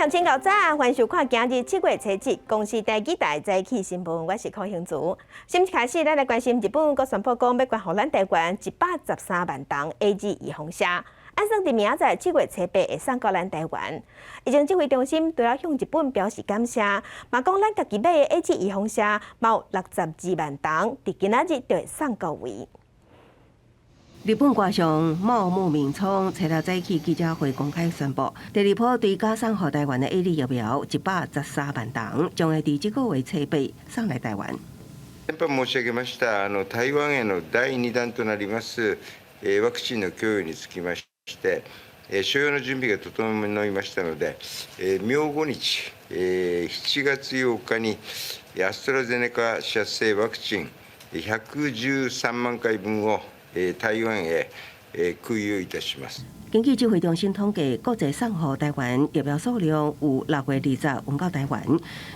鄉親𠢕早，歡迎收看今日7月初七公視第二台早起新聞，我是柯興祖。新聞開始，咱來關心日本閣宣布講欲捐予咱台灣113萬筒 AZ 預防射，按算佇明仔載7月初八會送到咱台灣。疫情指揮中心除了向日本表示感謝，嘛講咱家己買的 AZ 預防射嘛有62萬筒，佇今仔日就會送到位。日本外相茂木敏充初六早起記者會公開宣布，第二波追加送予台灣的 AZ 疫苗113萬筒，將會佇這個月初八送來台灣。先般申し上げました台灣への第2弾となりますワクチンの供与につきまして、所要の準備が整いましたので、明後日7月8日にアストラゼネカ社製ワクチン113萬回分を台灣へ空輸いたします。根據指揮中心統計，國際送予台灣疫苗數量有6月20運到台灣，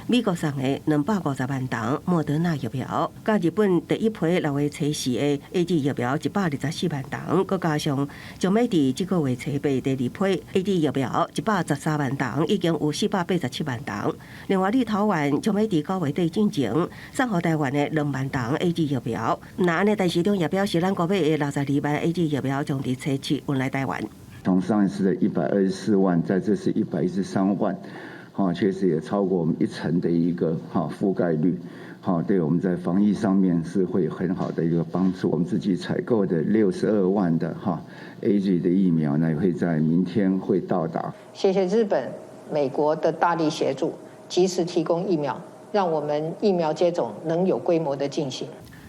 美國送的250萬筒莫德納疫苗，佮日本第一批6月初四的 AZ 疫苗124萬筒，閣加上將欲佇這個月初八第二批 AZ 疫苗113萬筒，已經有487萬筒。另外，立陶宛將欲佇9月底進前送予台灣的2萬筒 AZ 疫苗。若按呢，陳時中也表示，咱國買的62萬 AZ 疫苗將佇初七運來台灣。從上一次的124萬，在這次113萬，哈，確實也超過我們一成的一個哈覆蓋率，哈，對我們在防疫上面是會有很好的一個幫助。我們自己採購的62萬的哈 AZ 的疫苗呢，會在明天會到達。謝謝日本、美國的大力協助，及時提供疫苗，讓我們疫苗接種能有規模的進行。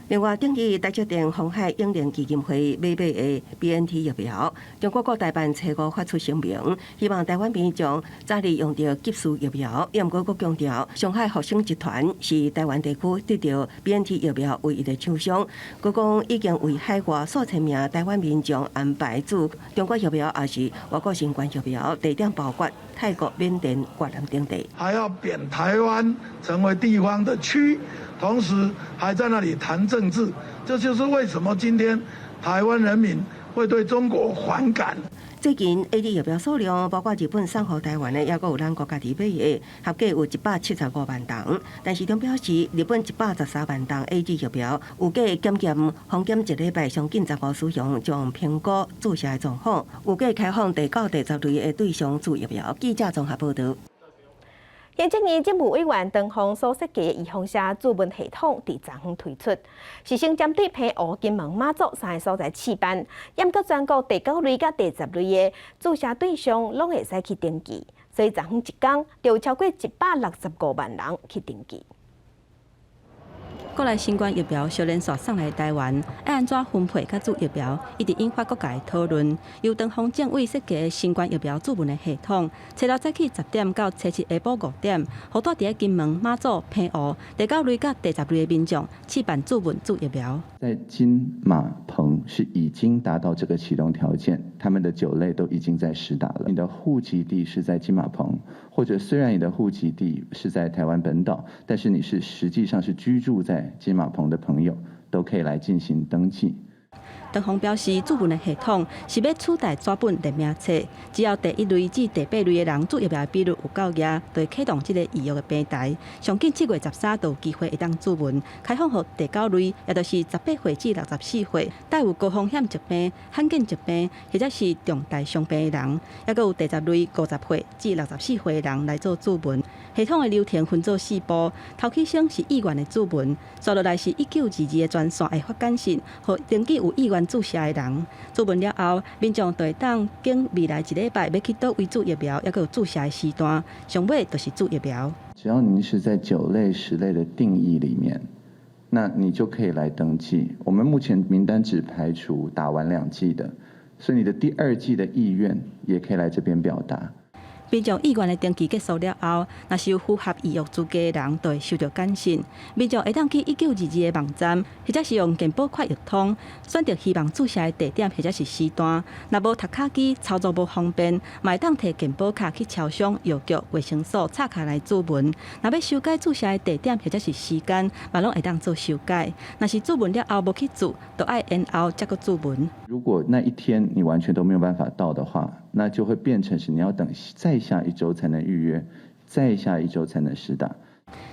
另外，頂日台積電鴻海永齡基金會買的 BNT 疫苗，中國國台辦初五發出聲明，希望台灣民眾早日用著急需疫苗。毋過閣強調，上海復星集團是台灣地區得著 BNT 疫苗唯一的廠商。閣講已經為海外數千名台灣民眾安排注中國疫苗，抑是外國新冠疫苗，地點包括泰國、緬甸、越南等地。還要貶台灣成為地方的區。同時還在那裡談政治，這就是為什麼今天台灣人民會對中國反感。最近 AZ 疫苗數量，包括日本送予台灣的，抑閣有咱國家己買的，合計有175萬筒。陳時中表示，日本113萬筒 AZ 疫苗，預計檢驗風險一禮拜上緊15使用，將評估注射的狀況，預計開放第九、第十類的對象注疫苗。記者綜合報導。行政院政務委員唐鳳所設計的預防射注文系統，佇昨昏推出，是先針對澎湖、金門、馬祖三个所在試辦，毋過全國第九類佮第十類的注射對象，攏會使去登記，所以昨昏一工就有超過165萬人去登記。國內新冠疫苗小連續送來台灣，欲按怎分配佮注疫苗，一直引發各界討論。由唐鳳政委設計的新冠疫苗注文的系統，初六早起10點到初七下晡5點，予住佇金門、馬祖、澎湖第九類佮第十類的民眾試辦注文注疫苗。在金馬澎是已經達到這個啟動條件，他們的九類都已經在施打了。你的戶籍地是在金馬澎，或者雖然你的戶籍地是在台灣本島，但是你是實際上是居住在金馬澎的朋友，都可以來進行登記。唐鳳表示，注文的系統是欲取代紙本聯名冊，只要第一類至第八類的人注疫苗比率有夠額，就會啟動這个預約的平台。上緊7月13就有機會會當注文，開放予第九類，也就是18歲至64歲，帶有高風險疾病、罕見疾病或者是重大傷病的人，抑閣有第十類50歲至64歲的人來做注文。系統的流程分做四步，頭起先是意願的注文，紲落來是1922的專線會發簡訊，予登記有意願注射的人。注文了後，民眾就會當揀未來一禮拜欲去佗位注疫苗，抑閣有注射的時段。上尾就是注疫苗。只要您是在九類、十類的定義裡面，那你就可以來登記。我們目前名單只排除打完兩劑的，所以你的第二劑的意願也可以來這邊表達。民眾意願的登記結束了後，若是有符合預約資格的人，就會收著簡訊。民眾會當去1922的網站，或者是用健保快易通選擇希望注射的地點或者是時段。若無讀卡機操作無方便，嘛會當提健保卡去超商、藥局、衛生所插卡來注文。若欲修改注射的地點或者是時間，嘛攏會當做修改。若是注文了後無去注，就愛延後才閣注文。如果那一天你完全都沒有辦法到的話，那就會變成是你要等再下一週才能預約，再下一週才能施打。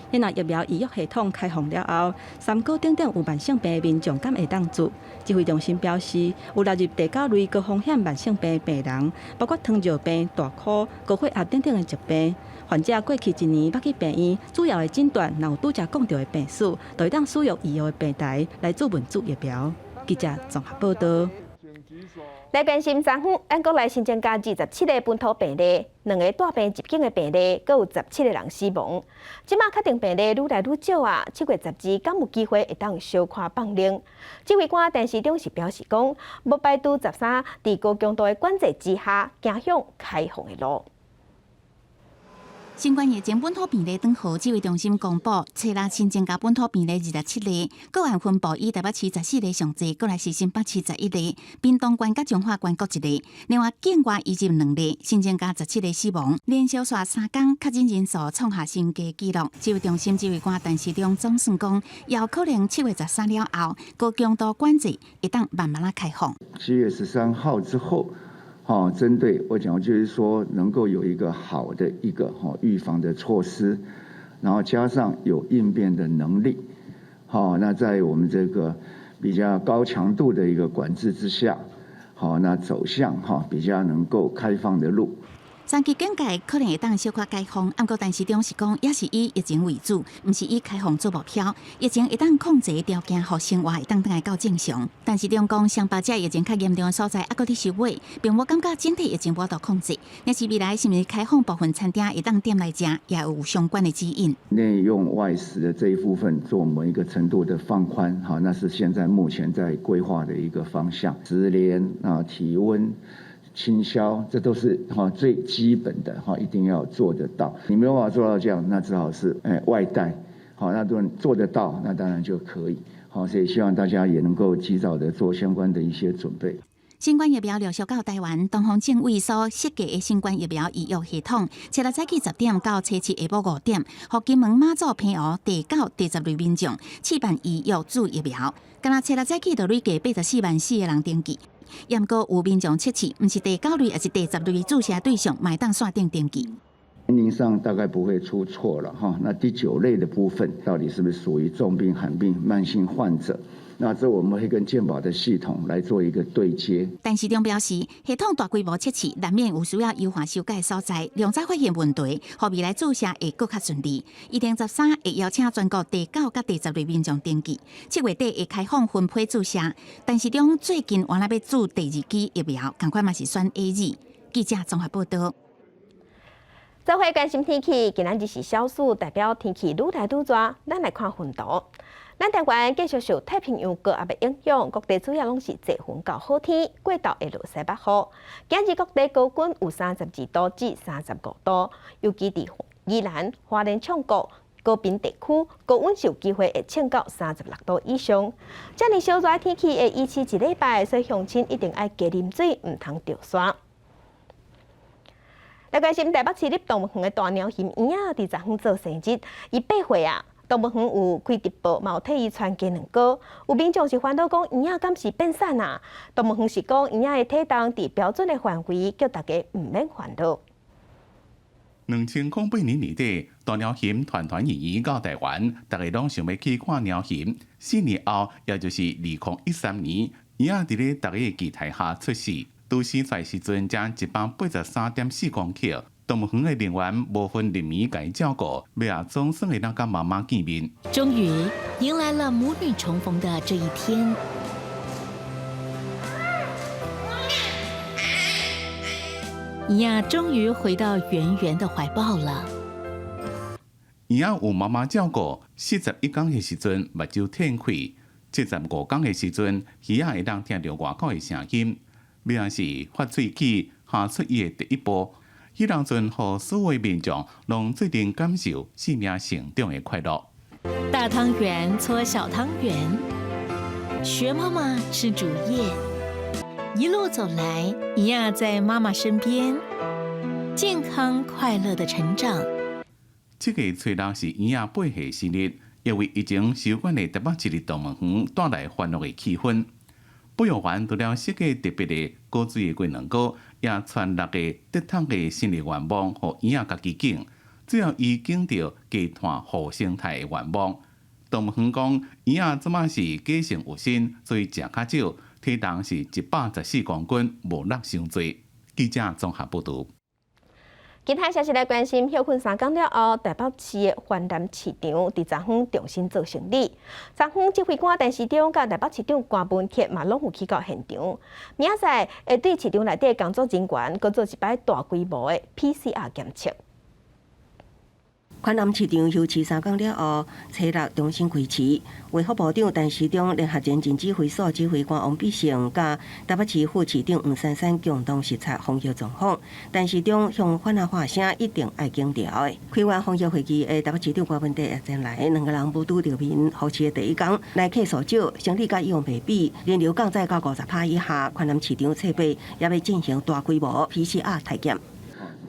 若疫苗預約系統開放了後，三高等等有慢性病的民眾敢會當注？指揮中心表示，有納入第九類高風險慢性病病人，包括糖尿病、大箍、高血壓等等的疾病。患者過去一年捌去病院，主要的診斷若有拄才講著的病史，就會當使用預約的平台來諮詢注疫苗。記者綜合報道。來關心昨昏，咱國內新增加27個本土病例，兩個帶病入境的病例，閣有17個人死亡。這馬確定病例愈來愈少啊！7月12敢有機會會當小可放寬？指揮官陳時中是表示講，無排除13佇高強度的管制之下，走向開放的路。新冠疫情本土病例轉好，指揮中心公布，初六新增加本土病例27例，個案分布以台北市14個上濟，過來是新北市11個，屏東縣佮彰化縣各一例。另外境外移入兩例，新增加17個死亡，連續紲三工確診人數創下新低紀錄。指揮中心指揮官陳時中總算講，有可能7月13了後，高強度管制會當慢慢仔開放。7月13號之後。好，針對我講，就是說能夠有一個好的一個哈預防的措施，然後加上有應變的能力，好，那在我們這個比較高強度的一個管制之下，好，那走向哈比較能夠開放的路。三級警戒可能會當小可解封，毋過陳時中是講，也是以疫情為主，毋是以開放做目標。疫情會當控制條件，予生活會當轉來到正常。陳時中講，雙北這疫情較嚴重的所在，猶閣佇收尾，並無感覺整體疫情無法度控制。若是未來是毋是開放部分餐廳會當店來食，也有相關的指引。內用外食的這一部分做某一個程度的放寬，好，那是現在目前在規劃的一個方向。實聯啊，體溫。清消，這都是哈最基本的哈，一定要做得到。你沒有辦法做到這樣，那只好是外帶，好，那都做得到，那當然就可以。好，所以希望大家也能夠及早的做相關的一些準備。新冠疫苗陸續到台灣，東方正為所設計的新冠疫苗預約系統，初六早起10點到初七下晡5點，予金門、馬祖、澎湖第九、第十類民眾試辦預約注疫苗。敢若初六早起就累計84萬4個人登記。毋過有民眾測試，毋是第九類，抑是第十類注射對象，嘛會當線頂登記。年齡上大概不會出錯了哈。那第九類的部分，到底是不是屬於重病、罕病、慢性患者？那這我們會跟健保的系統來做一個對接。陳時中表示，系統大規模測試，難免有需要優化修改所在，量早發現問題，予未來注射會閣較順利。預定13會邀請全國第九佮第十類民眾登記，7月底會開放分批注射。陳時中最近原來欲注第二劑疫苗，仝款嘛是選 AZ。記者綜合報道。做伙關心天氣，今仔日是小暑，代表天氣愈來愈熱。咱來看雲圖。咱台灣繼續受太平洋高壓的影響，各地主要攏是濟雲到好天，過晝會落西北雨。今日各地高溫有32度至35度，尤其佇宜蘭、花蓮、昌國、高屏地區，高溫是有機會會衝到36度以上。遮爾燒熱的天氣會維持一禮拜，所以鄉親一定愛加啉水，毋通著沙。來關心台北市立動物園的大貓熊嬰仔，佇昨昏做生日，伊8歲啊。動物園有開直播，嘛有替伊傳雞卵糕。有民眾是煩惱講，嬰仔敢是變瘦啊？動物園是講，嬰仔的體重佇標準的範圍，叫大家毋免煩惱。 2008年年底，大貓熊團團圓圓到台灣，大家攏想欲去看貓熊。4年後，也就是2013年，嬰仔佇咧大家的期待下出世，拄生出來時陣才183.4公克。動物園的人員無分日暝共伊照顧，尾仔總算會當佮媽媽見面。終於迎來了母女重逢的這一天。嬰仔終於回到圓圓的懷抱了。嬰仔有媽媽照顧，41工的時陣，目睭展開；75工的時陣，耳仔會當聽著外口的聲音。尾仔是發喙齒，踏出伊的第一步。彼當陣，予所有民眾攏做陣感受生命成長的快樂。大湯圓搓小湯圓，學媽媽吃竹葉，一路走來，嬰仔在媽媽身邊，健康快樂的成長。這个初六是嬰仔8歲生日，也為疫情收館的台北市立動物園帶來歡樂的氣氛。保育員除了設計特別的果水的雞卵糕，也傳六个得桶的生日願望，予嬰仔家己揀，最後伊揀著低碳護生態的願望。動物園講，嬰仔這馬是假性有身，所以食較少，體重是114公斤，無落傷濟。記者綜合報導。其他消息來關心，歇睏三工了後，台北市的環南市場佇昨昏重新做生理。昨昏指揮官陳時中佮台北市長柯文哲嘛攏有去到現場。明仔載會對市場內底工作人員閣做一擺大規模的 PCR 檢測。環南市場休市三工了後，初六重新開市。衛福部長陳時中聯合前進指揮所指揮官王必勝，佮台北市副市長黃珊珊共同視察防疫狀況。陳時中向販仔喊聲，一定愛緊牢的。開完防疫會議的台北市長柯文哲也前來，兩个人無拄著面，復市的第一工來客數少，生理佮以往袂比，人流降載到50%以下。環南市場初八也欲進行大規模 PCR 篩檢。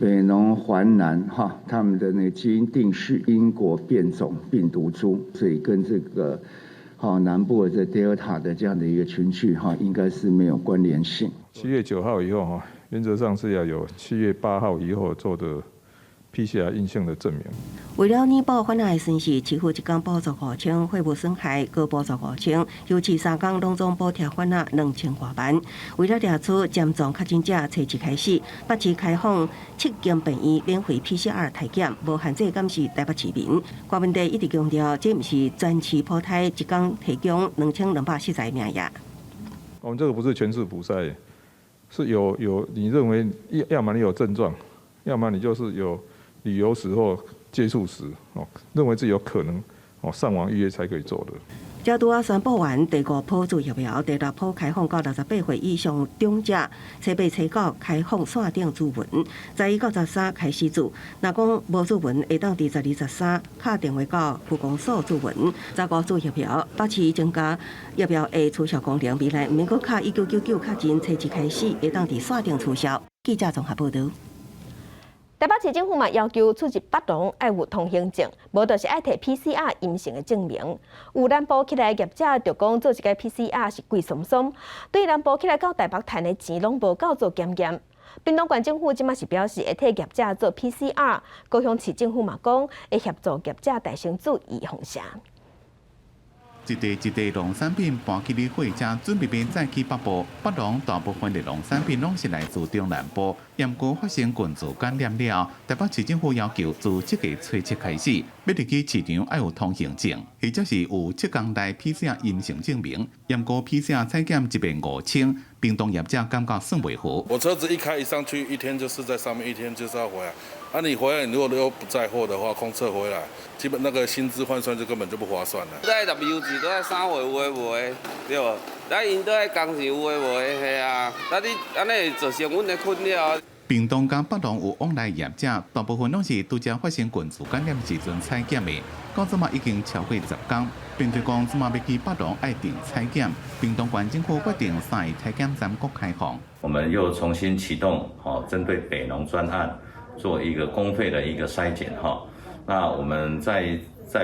北農環南哈，他們的那個基因定序英國變種病毒株，所以跟這個哈南部的這 Delta 的這樣的一個群聚哈，應該是沒有關聯性。7月9號以後哈，原則上是要有7月8號以後做的 PCR 陰性的證明。為了彌補販仔的損失，市府一工補助5000，貨物損害閣補助5000，休市三工攏總補貼販仔2000外萬。為了掠出潛藏確診者，初一開始，北市開放七間病院免費 PCR 篩檢，無限制監視台北市民。柯文哲一直強調，這毋是全市普篩，一工提供2240個名額。我們這個不是全市普篩，是有你認為要麼你有症狀，要麼你就是有旅遊時或接觸史哦，認為自己有可能哦，上網預約才可以做的。這拄仔宣布完第五波注疫苗，第六波開放到68歲以上長者，初八、初九開放線頂諮詢，12到13開始注。若講無諮詢，會當佇12、13敲電話到區公所諮詢。15注疫苗，北市增加疫苗的促銷功能，未來毋免閣敲1999確認，初一開始會當佇線頂促銷。記者綜合報導。台北市政府嘛要求出入北農愛有通行證，無就是愛提 PCR 陰性的證明。有南部起來業者就講做一個 PCR 是貴鬆鬆，對南部起來到台北趁的錢攏無夠做檢驗。屏東縣政府這馬是表示會替業者做 PCR，高雄市政府嘛講會協助業者代先注預防射。一袋一袋農產品搬去咧貨車，準備欲載去北部。北農大部分的農產品攏是來自中南部，毋過發生群組感染了。台北市政府要求自這个初七開始，欲入去市場愛有通行證，或者是有7工內 PCR 陰性證明。毋過 PCR 採檢一遍5000，屏東業者感覺算袂好。我車子一開一上去，一天就是在上面，一天就是要回來。啊，你回來你如果又不載貨的話，空車回來，基本那個薪資換算就根本就不划算了。在入油錢都愛三回有的無的，對無？啊，𪜶都愛工錢有的無的，係啊。啊，你按呢會造成阮的困擾。屏東佮北農有往來業者，大部分攏是拄才發生群組感染時陣採檢的，到這馬已經超過10工。面對講這馬欲去北農愛定採檢，屏東縣政府決定三个採檢站閣開放。我們又重新啟動，吼，針對北農專案做一個公費的一個篩檢，哈。那我們在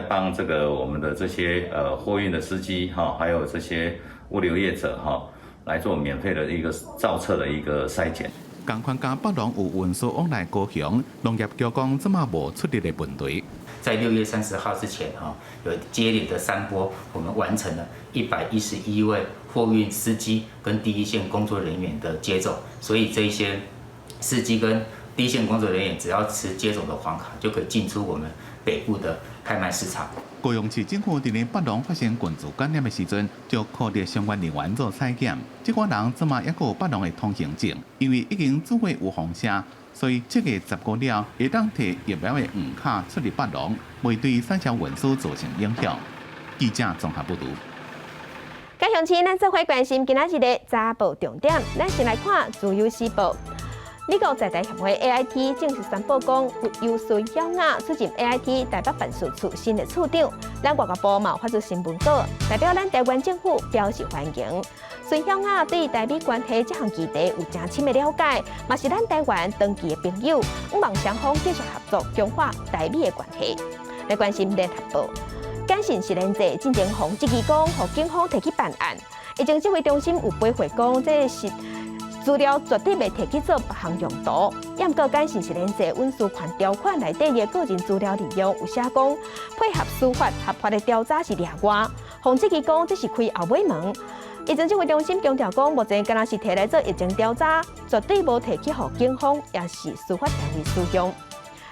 幫這個我們的這些貨運的司機，哈，還有這些物流業者，哈，來做免費的一個造冊的一個篩檢。仝款佮北農有運輸往來高雄，農業局講這馬無出入的問題。在6月30號之前，哈，有接連的三波，我們完成了111位貨運司機跟第一線工作人員的接種，所以這一些司機跟第一線工作人員只要持接種的黃卡，就可以進出我們北部的拍賣市場。高雄市政府佇咧北農發生群組感染的時陣，就呼籲相關人員做採檢。這寡人這馬猶閣有北農的通行證，因為已經注過預防射，所以7月15了會當提疫苗的黃卡出入北農，袂對產銷運輸造成影響。記者綜合報導。繼續咱做伙關心今仔日的早報重點，咱先來看《自由時報》。美國在台協會 AIT 正式宣布講，由孫曉雅出任 AIT 台北辦事處新的處長。咱外交部嘛發出新聞稿，代表咱台灣政府表示歡迎。孫曉雅對台美關係這項議題有誠深的了解，嘛是咱台灣長期的朋友，向望雙方繼續合作，強化台美的關係。來關心聯合報，簡訊實聯制進前予質疑講，予警方提去辦案。疫情指揮中心有回回講，這是。資料絕對袂提去做別項用途。毋過該信息連坐隱私權條款內底的個人資料利用有寫講，配合司法合法的調查是例外。馮志奇講，這是開後尾門。疫情指揮中心強調講，目前敢若是提來做疫情調查，絕對無提去予警方，抑是司法單位使用。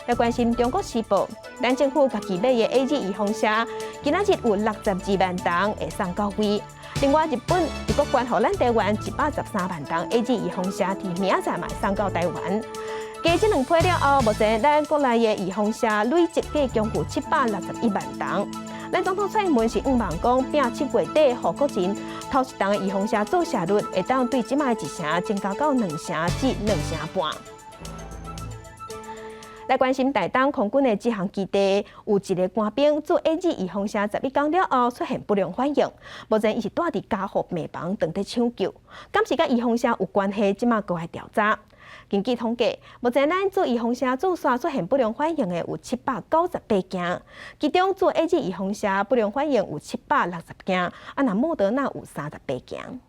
來關心中國時報，咱政府家己買的 AZ 預防射，今仔日有62萬筒會送到位。另外，日本又閣捐予咱台灣113萬筒 AZ 預防射，佇明仔載嘛送到台灣。加這兩批了後，目前咱國內的預防射累積計共有761萬筒。咱總統蔡英文是向望講，拼7月底予國人頭一筒的預防射注射率會當對這擺1成增加到2成至2成半。來關心台東空軍的志航基地，有一个官兵注 AZ 預防射11工了後出現不良反應，目前伊是蹛佇加護病房等待搶救，敢是佮預防射有關係？這馬閣愛調查。根據統計，目前咱注預防射注射出現不良反應的有798件，其中注 AZ 預防射不良反應有760件，啊，若莫德納有38件。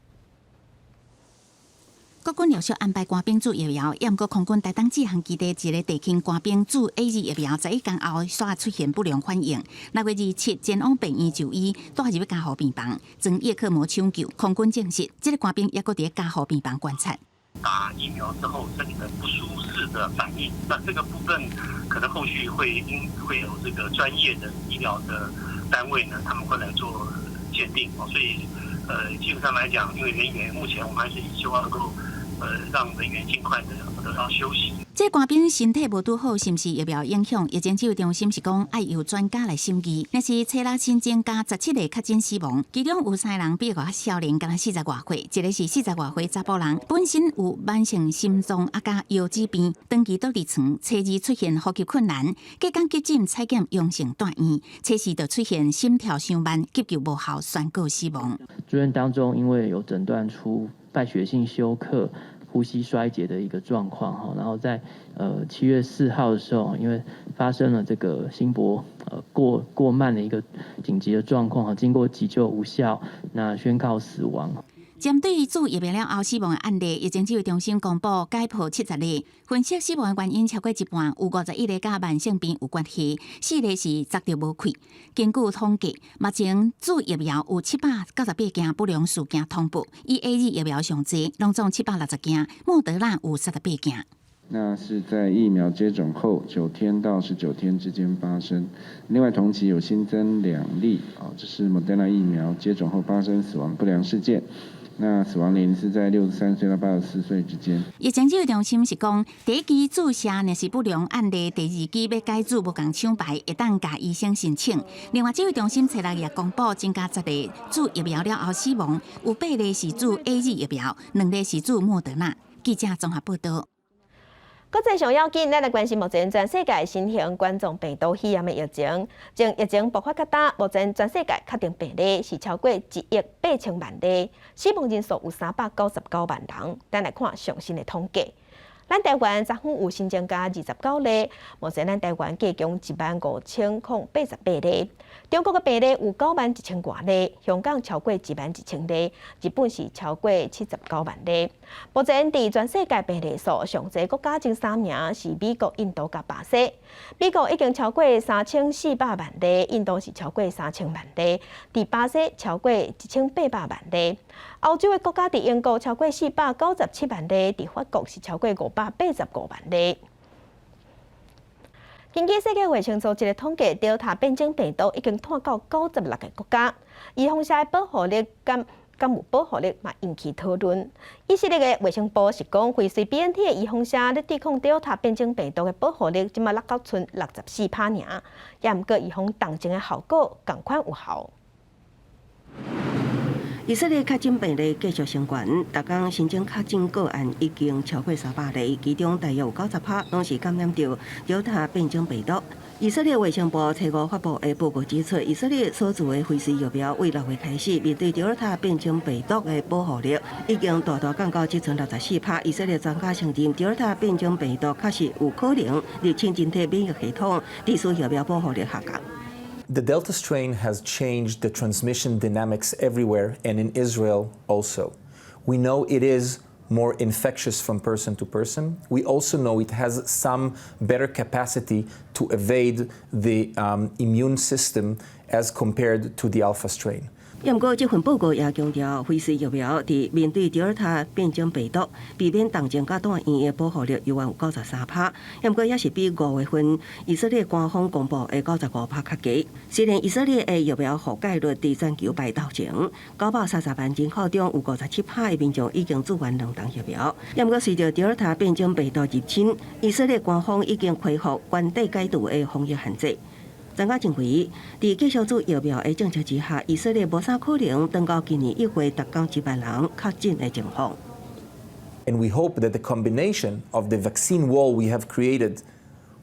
國軍陸續安排官兵注疫苗，毋過空軍台東志航基地一个地勤官兵注 AZ 疫苗，11工後煞出現不良反應。6月27前往病院就醫，帶入加護病房，裝葉克膜搶救。空軍證實，這个官兵猶閣佇加護病房觀察。打疫苗之後身體的不舒適的反應，那這個部分可能後續會應會有這個專業的醫療的單位呢，他們會來做鑑定。所以，基本上來講，因為人員目前我們還是希望能夠，讓人員盡快的得到休息。這官兵身體無拄好，是毋是疫苗影響？疫情指揮中心是講愛由專家來審議。若是初六新增加17个確診死亡，其中有三个人比較少年，敢若四十外歲，一个是四十外歲查埔人，本身有慢性心臟啊佮腰子病，長期倒佇床，初二出現呼吸困難，隔工急診採檢陽性住院，初四就出現心跳傷慢，急救無效，宣告死亡。住院當中，因為有診斷出敗血性休克、呼吸衰竭的一個狀況哈，然後在7月4號的時候，因為發生了這個心搏過慢的一個緊急的狀況哈，經過急救無效，那宣告死亡。針對注疫苗了後死亡的案例，疫情指揮中心公布解剖70例，分析死亡的原因超過一半，有51个佮慢性病有關係，4个是執著無開。根據統計，目前注疫苗有798件不良事件通報，以 AZ 疫苗上濟，攏總760件，莫德納有38件。那是在疫苗接種後9天到19天之間發生。另外同期有新增2例，哦，這是莫德納疫苗接種後發生死亡不良事件。那死亡年齡是在63歲到84歲之間。疫情指揮中心是講，第一劑注射若是不良案例，第二劑欲改注無仝廠牌，會當共醫生申請。另外，指揮中心初六也公布增加10个注疫苗了後死亡，有8个是注 AZ 疫苗，2个是注莫德納。記者綜合報道。國際上要緊，咱來關心目前全世界新型冠狀病毒肺炎的疫情。從疫情爆發到今，目前全世界確定病例是超過1億8千萬例，死亡人數有399萬人。咱來看上新的統計，咱台灣昨昏有新增加29例，目前咱台灣計共15,088例。中國的病例有9萬1千外例，香港超過1萬1千例，日本是超過79萬例。目前佇全世界病例數上濟國家前三名是美國、印度佮巴西。美國已經超過3400萬例，印度是超過3000萬例，佇巴西超過1800萬例。歐洲的國家佇英國超過497萬例，佇法國是超過585萬例。根據世界衛生組織的統計，德爾塔變種病毒已經湠到96個國家，預防射的保護力敢敢有保護力嘛引起討論。以色列的衛生部是講，輝瑞 BNT 的預防射咧對抗德爾塔變種病毒的保護力，這馬落到賰64趴爾，也毋過預防重症的效果仝款有效。以色列確診病例繼續升懸，逐工新增確診個案已經超過300例，其中大約有90趴攏是感染著德爾塔變種病毒。以色列衛生部初五發布的報告指出，以色列所做的輝瑞疫苗為6月開始面對德爾塔變種病毒的保護力已經大大降到只賰64趴。以色列專家承認，德爾塔變種病毒確實有可能入侵人體免疫系統，致使疫苗保護力下降。 The Delta strain has changed the transmission dynamics everywhere and in Israel also. We know it is More infectious from person to person. We also know it has some better capacity to evade the immune system as compared to the alpha strain. 毋過，這份報告也強調，輝瑞疫苗佇面對德爾塔變種病毒，避免重症佮住院的保護力猶原有93%。毋過，也是比5月份以色列官方公布的95%較低。雖然以色列的疫苗覆蓋率佇全球排頭前，930萬人口中有57%的民眾已經注完兩劑疫苗。毋過，隨著德爾塔變種病毒入侵，以色列官方已經恢復關閉解除的防疫限制。專家認為，佇繼續注疫苗的政策之下，以色列無啥可能等到今年1月逐工1萬人確診的情況。 And we hope that the combination of the vaccine wall we have created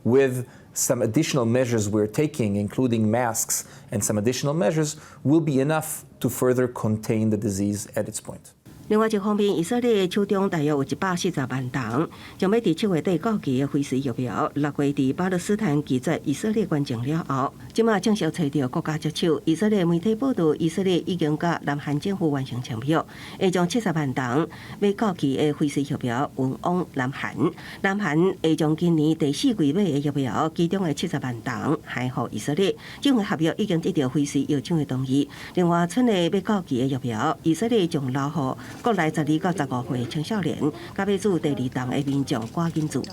with some additional measures we're taking, including masks and some additional measures, will be enough to further contain the disease at its point. 另外一方面，以色列手中大約有140萬劑，將欲佇7月底到期的輝瑞疫苗，6月佇巴勒斯坦拒絕以色列捐贈了後，這馬正式揣著國家接手。以色列媒體報道，以色列已經佮南韓政府完成簽約，會將70萬劑欲到期的輝瑞疫苗運往南韓。南韓會將今年第四季買的疫苗，其中的七十萬劑還予以色列。這份合約已經得到輝瑞藥廠的同意。另外，賰的欲到期的疫苗，以色列將留予國內12到15歲青少年，佮欲注第二針的民眾趕緊注。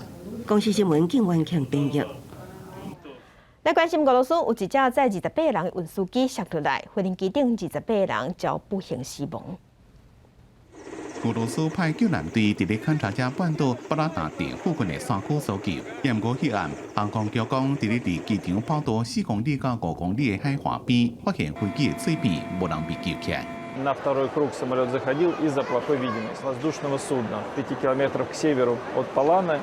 公視新聞景元慶編譯。來關心俄羅斯有一隻載28個人的運輸機摔落來，飛行機頂28個人遭不幸死亡。俄羅斯派救難隊佇咧坎察加半島巴拉達鎮附近的山區搜救，毋過彼暗航空局講，佇咧離機場跑道4公里到5公里的海岸邊，發現飛機的碎片，無人被救起來。 На второй круг самолет заходил из-за плохой видимости воздушного судна в 5 километрах к северу от Паланы.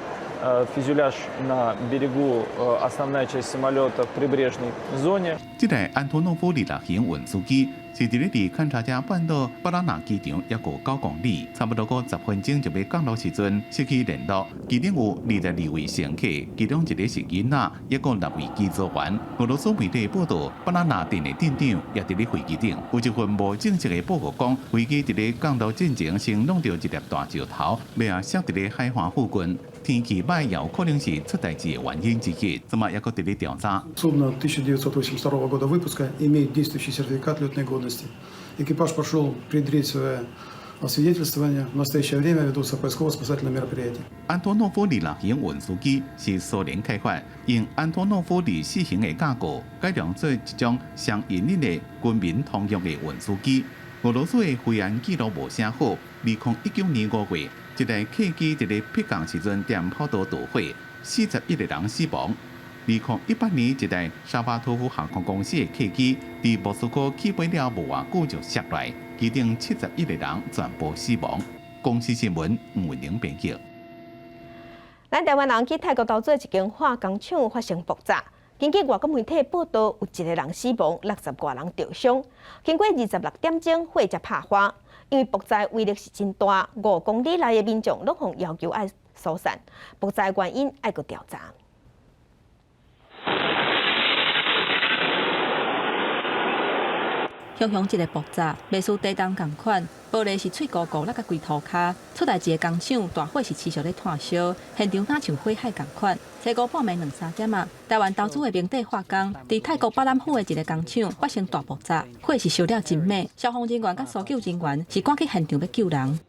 Фюзеляж на берегу, основная часть самолета в прибрежной зоне. 這台安托諾夫26型運輸機是佇咧離坎察加半島巴拉納機場猶閣9公里，差不多閣10分鐘就欲降落時陣失去聯絡。機頂有22位乘客，其中一个是囡仔，猶閣六位機組員。俄羅斯媒體報道，巴拉納鎮的鎮長也佇咧飛機頂。有一份無證實的報告講，飛機佇咧降落進前先挵著一粒大石頭，欲仔摔佇咧海岸附近。天氣䆀也有可能是出代誌的原因之一，這馬猶閣佇咧調查。 Судно 1982 года выпуска имеет действующий сертификат летной годности. Экипаж прошел предрейсовое освидетельствование. В настоящее время ведутся поисково-спасательные мероприятия. 安托諾夫26型運輸機是蘇聯開發，用安托諾夫24型的架構改良做一種雙引擎的軍民通用的運輸機。俄羅斯的飛安記錄無啥好，2019年5月，一台客機佇咧迫降時陣踮跑道導火，41個人死亡。2018年，一台沙巴托夫航空公司的客機佇莫斯科起飛了無偌久就摔落，機頂71個人全部死亡。公視新聞吳文玲編譯。咱台灣人去泰國投資一間化工廠發生爆炸，根據外國媒體報道，有一個人死亡，60外人著傷。經過26點鐘，火才拍花。因為爆炸威力是真大，5公里內的民眾攏予要求愛疏散。爆炸原因愛閣調查。雄雄一个爆炸，袂輸地動仝款，玻璃是碎糊糊，落甲規塗跤。出代誌的工廠大火是持續咧湠燒，現場若像火海仝款。初五半暝兩三點仔，台灣投資的明帝化工，佇泰國巴蘭府的一个工廠發生大爆炸，火是燒了真猛，消防人員佮搜救人員是趕去現場欲救人。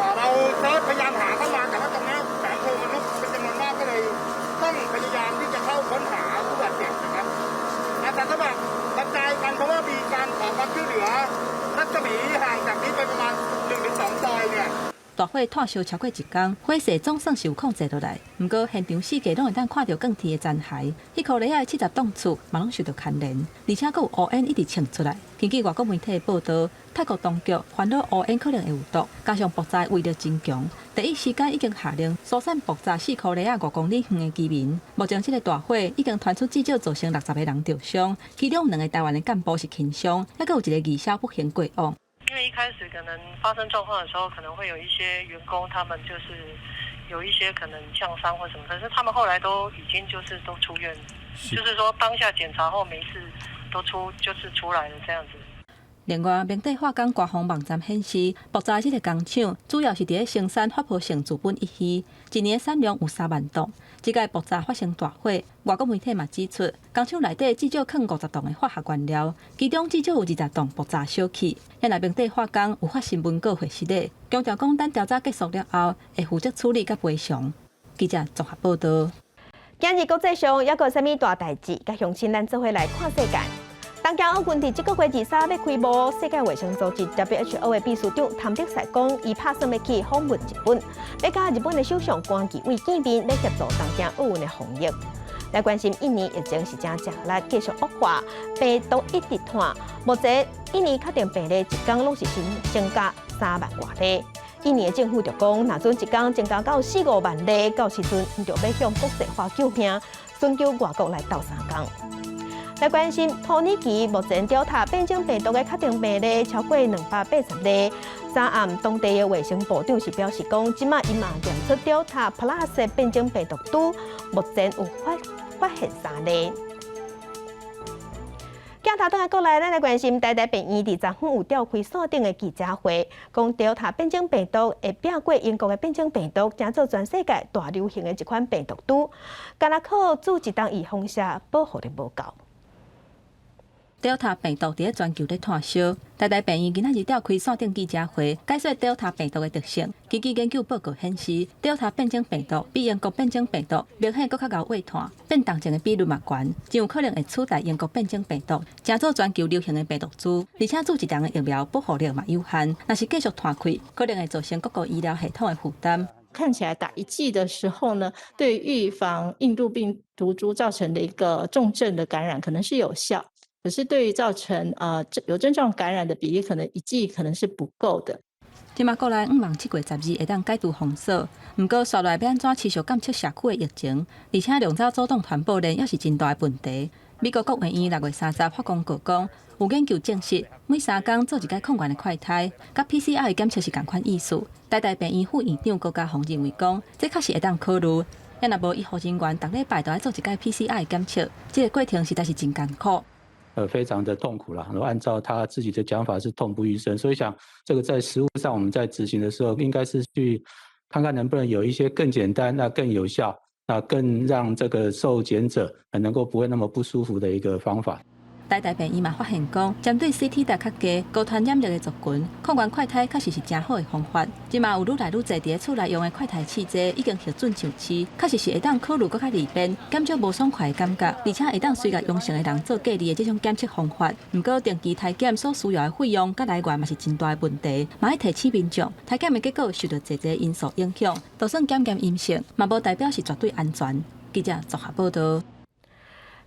大火湠燒超過一工，火勢總算是有控制落來。毋過現場四界攏會當看著鋼鐵的殘骸，彼箍犁仔的70棟厝嘛攏受著牽連，而且閣有烏煙一直衝出來。根據外國媒體報道，泰國當局煩惱烏煙可能會有毒，加上爆炸威力真強，第一時間已經下令疏散爆炸4箍犁仔5公里遠的居民。目前這个大火已經傳出至少造成60個人著傷，其中兩个台灣的幹部是輕傷，猶閣有一个義消不幸過往。因為一開始可能發生狀況的時候，可能會有一些員工，他們就是有一些可能嗆傷或什麼，可是他們後來都已經就是都出院，就是說當下檢查後沒事，都出就是出來了這樣子。另外，明帝化工官方網站顯示，爆炸這个工廠主要是佇咧生產發泡性聚苯乙烯，一年產量有3萬噸。這擺爆炸發生大火，外國媒體嘛指出，工廠內底至少囥50噸的化學原料，其中至少有20棟爆炸燒去。遐若明帝化工有發新聞稿回釋咧，強調講等調查結束了後，會負責處理佮賠償。記者綜合報導。今日國際上猶閣有啥物大代誌？佮鄉親咱做伙來看世界。東京奧運佇這個月23欲開幕，世界衛生組織 WHO 的秘書長譚德塞講，伊拍算欲去訪問日本，欲佮日本的首相關機位見面，欲協助東京奧運的防疫。來關心印尼疫情是誠食力，繼續惡化，病毒一直傳。目前印尼確定病例一工攏是新增加3萬外例。印尼的政府就講，若準一工增加到四五萬例，到時陣𪜶就欲向國際化救命，尋求外國來鬥相共。來關心土耳其目前 Delta 變種病毒的確定病例超過280例。昨暗當地的衛生部長是表示講，這馬𪜶嘛驗出 Delta Plus 變種病毒株，目前有發現三例。鏡頭轉來過來，咱來關心台大病院佇昨昏有召開線頂的記者會，講 Delta 變種病毒會拚過英國的變種病毒，成做全世界大流行的一款病毒株，敢若靠注一筒預防射保護力無夠。 Delta 病毒佇咧全球咧湠燒，台大病院今仔日召開線頂記者會，解說 Delta 病毒的特性。根據研究報告顯示，Delta 變種病毒比英國變種病毒明顯閣較𠢕會傳，變重症的比率嘛懸，真有可能會取代英國變種病毒，成做全球流行的病毒株。而且注一筒的疫苗保護力嘛有限，若是繼續傳開，可能會造成各國醫療系統的負擔。看起來打一劑的時候呢，對預防印度病毒株造成的一個重症的感染可能是有效。可是對於造成有症狀感染的比例，可能一劑可能是不夠的。這馬國內向望7月12會當解除封鎖，毋過紲落來欲按怎持續監測社區的疫情，而且量子阻擋傳播鏈也是真大的問題。美國國衛院6月30發公告講，有研究證實，每3工做一擺抗原的快篩，佮 PCR 檢測是仝款意思。台大病院副院長高家宏認為講，這確實會當考慮。若無醫護人員逐禮拜都愛做一擺 PCR 檢測，這個過程實在是真艱苦。非常的痛苦了。按照他自己的講法是痛不欲生，所以想這個在實務上我們在執行的時候，應該是去看看能不能有一些更簡單、那更有效、那更讓這個受檢者能夠不會那麼不舒服的一個方法。台大病院嘛發現講，針對 CT 值較低、高傳染力的族群，抗原快篩確實是誠好的方法。這馬有愈來愈濟佇咧厝內用的快篩試劑已經核准上市，確實是會當考慮閣較利便，減少無爽快的感覺，而且會當隨共陽性的人做隔離的這種檢測方法。毋過定期篩檢所需要的費用佮來源嘛是真大的問題，嘛愛提醒民眾，篩檢的結果受著濟濟因素影響，就算檢驗陰性，嘛無代表是絕對安全。記者綜合報導。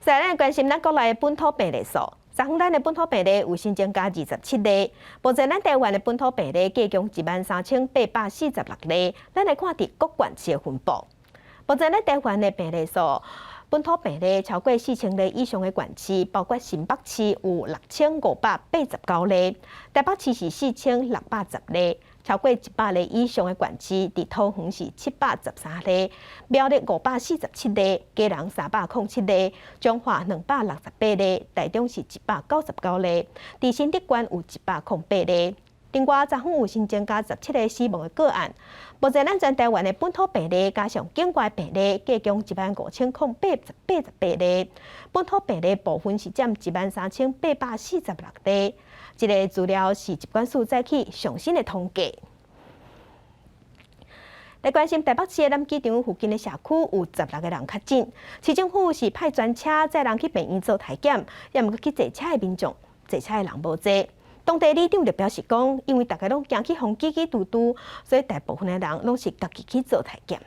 再來關心咱國內的本土病例數，昨昏咱的本土病例有新增加27例，目前咱台灣的本土病例計共13,846例。咱來看佇各縣市的分布。目前咱台灣的病例數，本土病例超過4000例以上的縣市，包括新北市有6589例，台北市是4610例。超過100例以上的縣市，佇桃園是713例，苗栗547例，基隆307例，彰化268例，台中是199例，佇新竹縣有108例。另外，昨昏有新增加17个死亡的個案。目前，咱全台灣的本土病例加上境外病例，計共15,088例。本土病例部分是佔13,846例。這个資料是疾管署早起上新的統計。來關心台北市的南機場附近的社區有16個人確診，市政府是派專車載人去病院做篩檢，也毋過去坐車的民眾，坐車的人無濟。當地里長就表示講，因為大家攏驚去予擠擠嘟嘟，所以大部分的人攏是家己去做篩檢。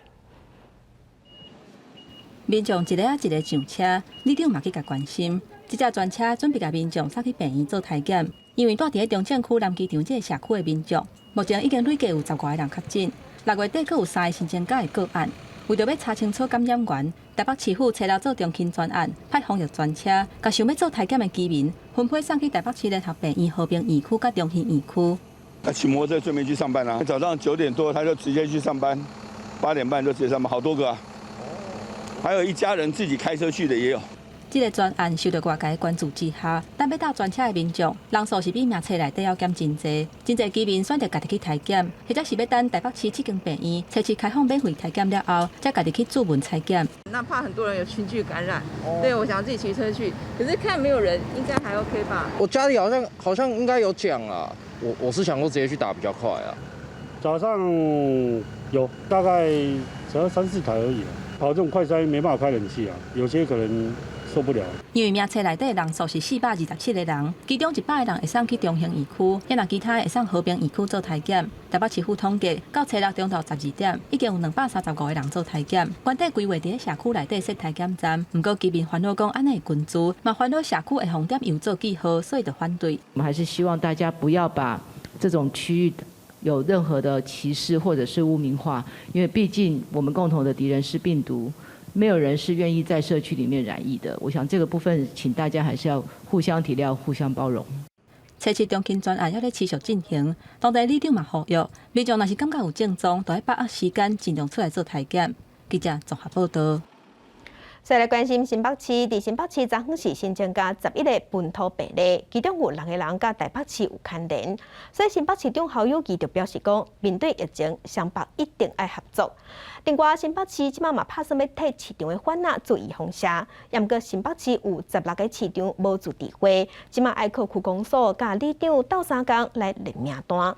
民眾一个仔一个上車，里長嘛去共關心。這隻專車準備共民眾送去病院做篩檢，因為蹛佇咧中正區南機場這个社區的民眾，目前已經累計有十外个人確診，6月底閣有三个新增加的個案。為著欲查清楚感染源，台北市府初六做中興專案，派防疫專車，共想欲做篩檢的居民分批送去台北市聯合病院和平院區佮中興院區。他騎摩托車準備去上班啊，早上9點多他就直接去上班，8點半就直接上班，好多個啊。還有一家人自己開車去的也有。這个專案受到外界關注之下，等欲搭專車的民眾人數是比名冊內底猶減真濟，真濟居民選擇家己去篩檢，或者是欲等台北市七間病院測試開放免費篩檢了後，才家己去注文採檢。那怕很多人有群聚感染，對，我想自己騎車去，可是看沒有人，應該還 OK 吧？我家裡好像應該有講啊，我是想說直接去打比較快啊。早上有大概只要三四台而已，跑這種快篩沒辦法開冷氣啊，有些可能受不了。因為名冊內底人數是427個人，其中100個人會送去中興醫區，抑若其他會送和平醫區做篩檢。台北市府統計，到初六中晝12點，已經有235個人做篩檢。原底規劃佇咧社區內底設篩檢站，毋過居民煩惱講按呢會群聚，嘛煩惱社區會紅點又做記號，所以就反對。我們還是希望大家不要把這種區域有任何的歧視或者是污名化，因為畢竟我們共同的敵人是病毒，沒有人是願意在社區裡面染疫的。我想這個部分，請大家還是要互相體諒、互相包容。測試中興專案猶咧持續進行，當地里長嘛呼籲，民眾若是感覺有症狀，就愛把握時間，盡量出來做篩檢。記者綜合報道。再來關心新北市，佇新北市昨昏是新增加11個本土病例，其中有六個人佮台北市有牽連。所以新北市長侯友宜就表示講，面對疫情，雙北一定愛合作。另外，新北市這擺嘛拍算欲替市場的販仔注預防射，毋過新北市有16個市場無自治會，這擺愛靠區公所佮里長鬥相共來列名單。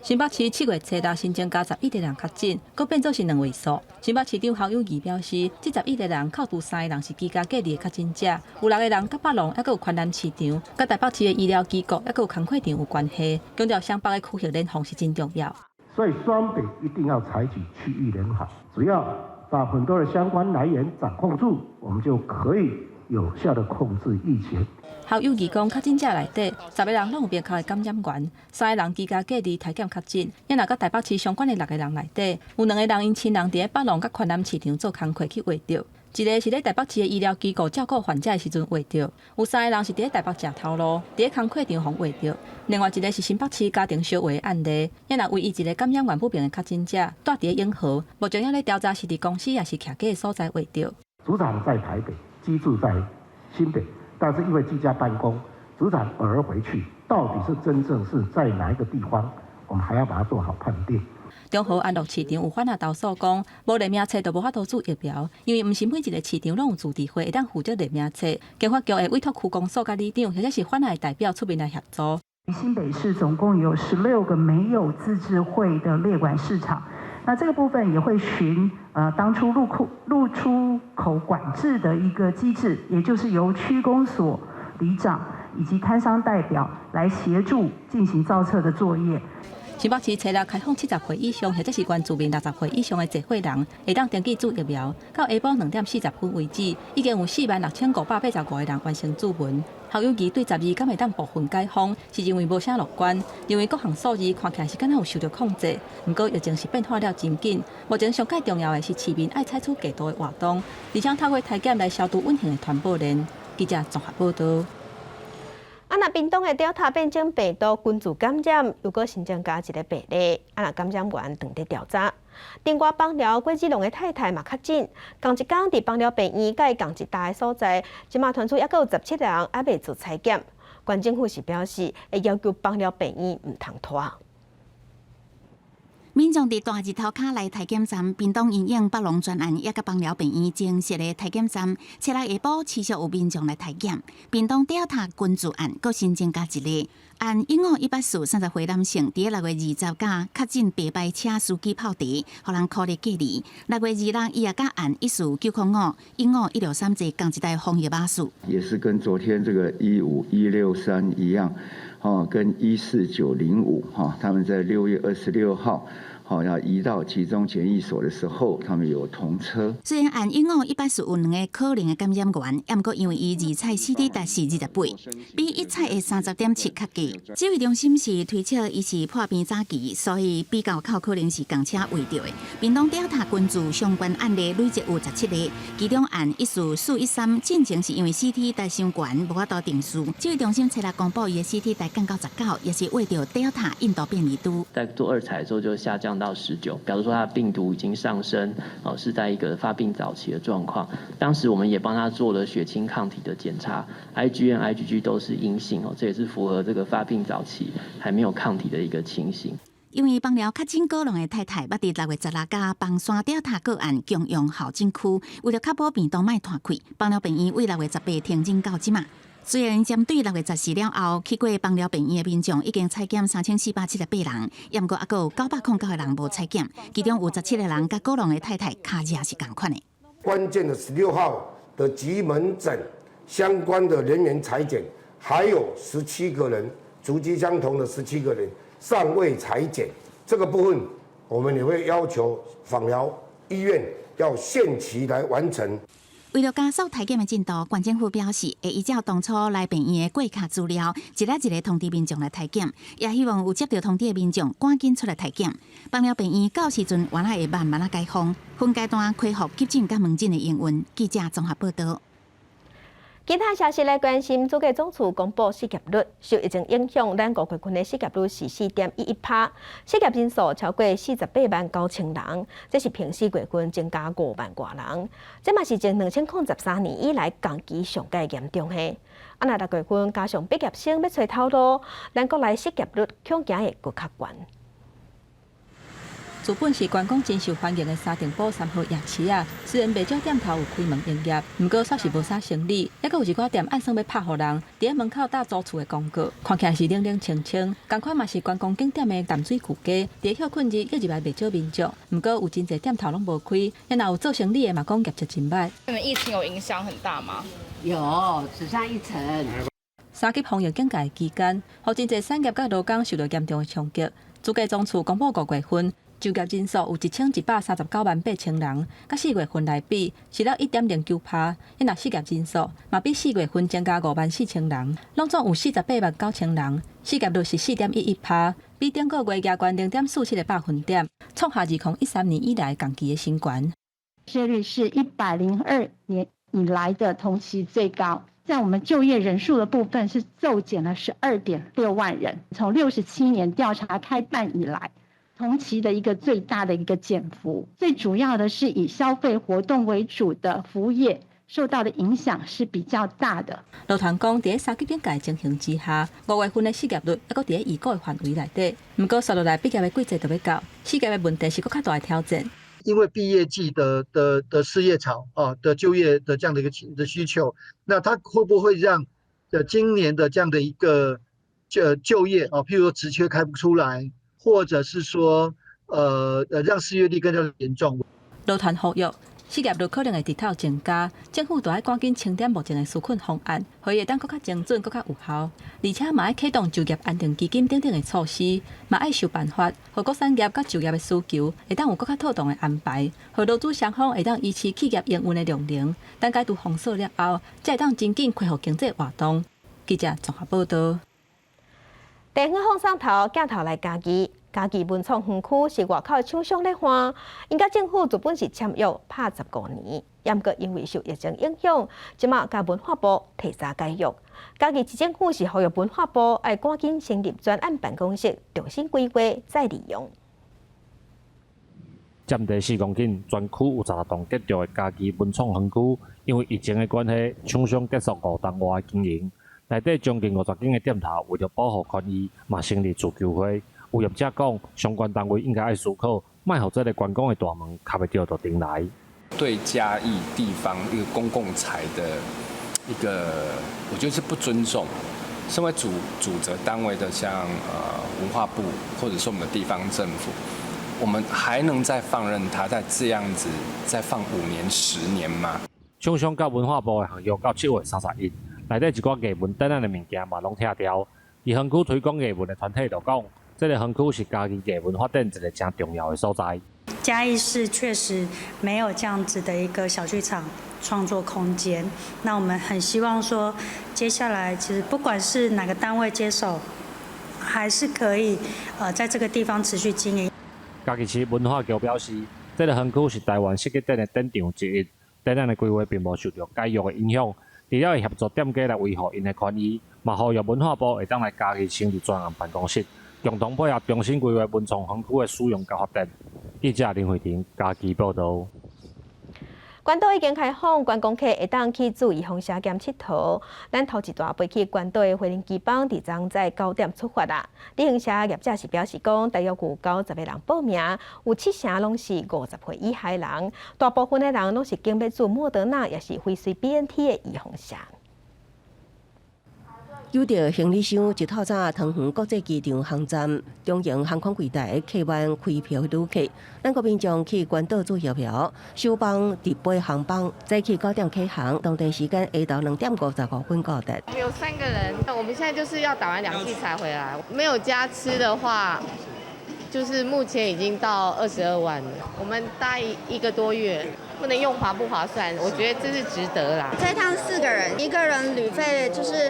新北市7月初六新增加十一個人確診，閣變做是兩位數。新北市長侯友宜表示，這十一個人扣除三個人是居家隔離的確診者，有六個人佮北農，猶閣有寬南市場，佮台北市的醫療機構，猶閣有工課場有關係。強調雙北的區域聯防是真重要。所以雙北一定要採取區域聯防，只要把很多的相關來源掌控住，我們就可以有效的控制疫情。侯友宜講，確診者內底十個人攏有明確的感染源，三個人居家隔離篩檢確診。抑若佮台北市相關的六個人內底，有兩個人𪜶親人佇咧北農佮寬南市場做工課去穢著，一個是咧台北市的醫療機構照顧患者的時陣穢著，有三個人是佇咧台北食頭路，佇咧工課場予穢著。另外一個是新北市家庭相畫的案例，抑若唯一一個感染源不明的確診者，蹛佇咧永和，目前猶咧調查是佇公司抑是徛家的所在穢著。組長在台北，居住在新北。但是因為居家辦公，組長偶爾回去，到底是真正是在哪一個地方，我們還要把它做好判定。中和安樂市場有販仔投訴講，無列名冊就無法度注疫苗，因為毋是每一個市場攏有自治會會當負責列名冊，健發局會委託區公所佮里長或者是販仔的代表出面來協助。新北市總共有16個沒有自治會的列管市場，那這個部分也會循當初入出口管制的一個機制，也就是由區公所里長以及攤商代表來協助進行造冊的作業。新北市初六開放70歲以上或者是原住民60歲以上的濟歲人，會當登記注疫苗。到下晡2點40分為止，已經有46,585個人完成注文。侯友宜對12敢會當部分解封，是認為無啥樂觀，認為各項數字看起來是敢若有受著控制。毋過疫情是變化了真緊，目前上蓋重要的是市民愛採取更多的活動，而且透過篩檢來消除隱形的傳播鏈。記者綜合報道。啊，若屏東的 Delta 變種病毒群聚感染，又閣新增加一個病例，啊，若感染源正佇調查。另外，枋寮郭子龍的太太嘛確診，仝一工佇枋寮病院佮伊仝一搭的所在，這馬傳出猶閣有17人猶未做採檢。縣政府是表示會要求枋寮病院毋通拖。民眾佇大日頭跤來篩檢站，屏東因應北農專案，也佮枋寮病院增設的篩檢站，初六下晡持續有民眾來篩檢。屏東 Delta 群聚案，閣新增加一例，案1518 30歲男性，佇6月20佮確診白牌車司機泡茶，予人苦力隔離。6月26，伊也佮案14905 15163坐仝一台防疫巴士，也是跟昨天這個15163一樣，哦，跟14905哈，他們在6月26號。好，要移到集中檢疫所的時候，他們有同車。雖然案15184有兩个可能的感染源，毋過因為伊二採 CT 值是28，比一採的30.7較低。指揮中心是推測伊是破病早期，所以比較較可能是仝車穢著的。屏東 Delta 群聚相關案例累計有17例，其中案14413進前是因為 CT 值傷懸，無法度定序。指揮中心初六公布伊的 CT 值降到19，也是穢著 Delta 印度變異株。在做二採的時候就下降。降到19，表示說他的病毒已經上升，哦，是在一個發病早期的狀況。當時我們也幫他做了血清抗體的檢查，IgM、IgG 都是陰性，哦，這也是符合這個發病早期還沒有抗體的一個情形。因為枋寮確診高龍的太太，捌佇6月16佮枋山 Delta 個案共用候診區，為著確保病毒莫拖開，枋寮病院對6月18停診到這馬。雖然針對6月14了後去過枋寮病院的民眾已經採檢3478人，毋過猶閣有909個人無採檢，其中有17個人佮高龍的太太跤跡是仝款的。關鍵的16號的急門診相關的人員採檢，還有十七個人足跡相同的十七個人尚未採檢，這個部分我們也會要求枋寮醫院要限期來完成。為著加速採檢的進度，縣政府表示會依照當初來病院的過卡資料，一个一个通知民眾來採檢，也希望有接到通知的民眾趕緊出來採檢。枋寮病院到時陣原來會慢慢仔解封，分階段恢復急診佮門診的營運。記者綜合報導。其他消息來關心，主計總處公布失業率，受疫情影響，咱五月份的失業率是4.11%，失業人數超過48萬9千人，這是平四月份增加5萬外人，這嘛是自2013年以來同期上蓋嚴重的。啊，若6月份加上畢業生欲揣頭路，咱國內失業率恐驚會閣較懸。自本是觀光真受歡迎的三重埔三號夜市仔，雖然袂少店頭有開門營業，毋過煞是無啥生意，猶閣有一寡店按算欲拍予人，佇咧門口貼租厝的廣告，看起來是冷冷清清。仝款嘛是觀光景點的淡水舊街，佇咧歇睏日約入來袂少民眾，毋過有真濟店頭攏無開，抑若有做生理的嘛講業績真䆀。你們疫情有影響很大嗎？有，只剩一層。三級防疫警戒期間，予真濟產業佮勞工受到嚴重的衝擊。主計總處公布五月份就業人數有1139萬8千人，佮四月份來比，是落1.09%。抑若失業人數嘛比四月份增加5萬4千人，攏總有48萬9千人，失業率是4.11%，比頂個月加懸0.47個百分點，創下2013年以來同期的新高。失業率是102年以來的同期最高。在我們就業人數的部分是驟減了12.6萬人，從67年調查開辦以來，同期的一個最大的一個減幅。最主要的是以消費活動為主的服務業受到的影響是比較大的。勞團講，佇三級警戒情形之下，5月份的失業率猶閣佇咧預估的範圍內底。毋過，紲落來畢業的季節就欲到，失業的問題是閣較大的挑戰。因為畢業季的失業潮啊的就業的這樣的一個的需求，那它會不會讓今年的這樣的一個就業啊，譬如說職缺開不出來，或者是說讓失業率更加嚴重？勞團呼籲失業率可能會直透增加，政府就愛趕緊清點目前的紓困方案，予伊會當閣較精準、閣較有效，而且嘛愛啟動就業安定基金等等的措施，嘛愛想辦法，予各產業佮就業的需求會當有閣較妥當的安排，予勞資雙方會當維持企業營運的量能，等解除封鎖了後，才會當真緊恢復經濟活動。記者綜合報導。地方放送頭鏡頭來嘉義，嘉義文創園區是外口廠商咧換，𪜶佮政府原本是簽約拍15年，毋過因為受疫情影響，這馬共文化部提早解約。嘉義市政府是呼籲文化部愛趕緊成立專案辦公室，重新規劃再利用。佔地4公頃，全區有16棟建築的嘉義文創園區，因為疫情的關係，廠商結束5冬外的經營。內底將近50間的店頭，為著保護權益，嘛成立自救會。有業者講，相關單位應該愛思考，莫予這个觀光的大門敲袂著就重來。對嘉義地方一個公共財的一個，我覺得是不尊重。身為主責單位的，像文化部或者是我們的地方政府，我們還能再放任他再這樣子再放5年、10年嗎？廠商佮文化部的合約到7月31，內底一寡藝文展覽的物件嘛攏拆掉。而園區推廣藝文的團體就講，這个園區是嘉義藝文發展一个誠重要的所在。嘉義市確實沒有這樣子的一個小劇場創作空間，那我們很希望說，接下來其實不管是哪個單位接手，還是可以在這個地方持續經營。嘉義市文化局表示，這个園區是台灣設計展的展場之一，展覽的規劃並無受著解約的影響。除了會協助店家來維護𪜶的權益，嘛呼籲文化部會當來嘉義成立專案辦公室，共同配合重新規劃文創園區的使用佮發展。記者林慧婷嘉義報導。關島已經開放，觀光客會當去注預防射兼𨑨迌。咱頭一段飛去關島的飛行機班，佇昨早9點出發啦。旅行社業者是表示講，大約有90個人報名，有七成攏是50歲以下人，大部分的人攏是揀欲注莫德納，抑是輝瑞 BNT 的預防射。揪著行李箱，一透早桃園國際機場航站，中榮航空櫃台客運開票旅客，咱國民眾去關島注疫苗，首班直飛航班早起9點啟航，當地時間下晝2點55分到達。我們有三個人，我們現在就是要打完兩劑才回來，沒有加吃的話，就是目前已經到22萬了。我們待一個多月，不能用划不划算，我覺得這是值得啦。這趟四個人，一個人旅費就是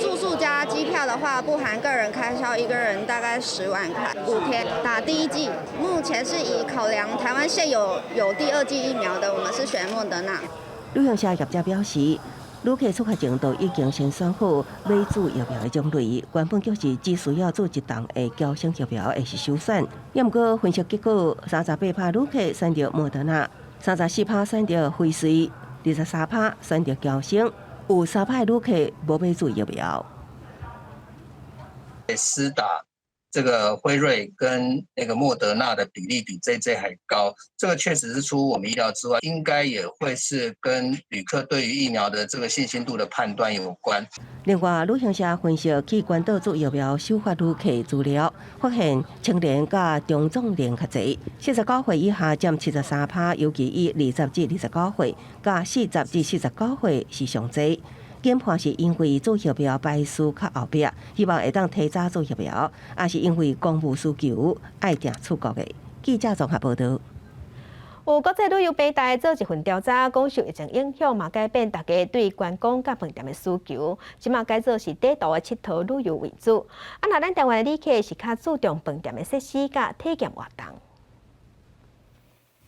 住宿加機票的話，不含個人開銷，一個人大概10萬塊。5天打第一劑，目前是以考量台灣現有第二劑疫苗的，我們是選莫德納。旅行社業者表示，旅客出發前都已經先選好欲注疫苗的種類，原本就是只需要注一筒的嬌生疫苗會是首選。也毋過分析結果，38%旅客選擇莫德納，34%選擇輝瑞，23%選擇嬌生，有3%的旅客無欲注疫苗。施打這個輝瑞跟那個莫德納的比例比 JJ 還高，這個確實是出乎我們意料之外，應該也會是跟旅客對於疫苗的這個信心度的判斷有關。另外，旅行社分析去關島注疫苗首發旅客資料，發現青年佮中壯年較濟，49歲以下佔73%，尤其以20至29歲佮40至49歲是上濟。研判是因為注疫苗排序較後壁，希望會當提早注疫苗，抑是因為公務需求愛定出國的。記者綜合報導。有國際旅遊平台做一份調查，講受疫情影響，嘛改變大家對觀光佮飯店的需求，這馬改做是短途的𨑨迌旅遊為主。啊，若咱台灣的旅客是較注重飯店的設施佮體驗活動。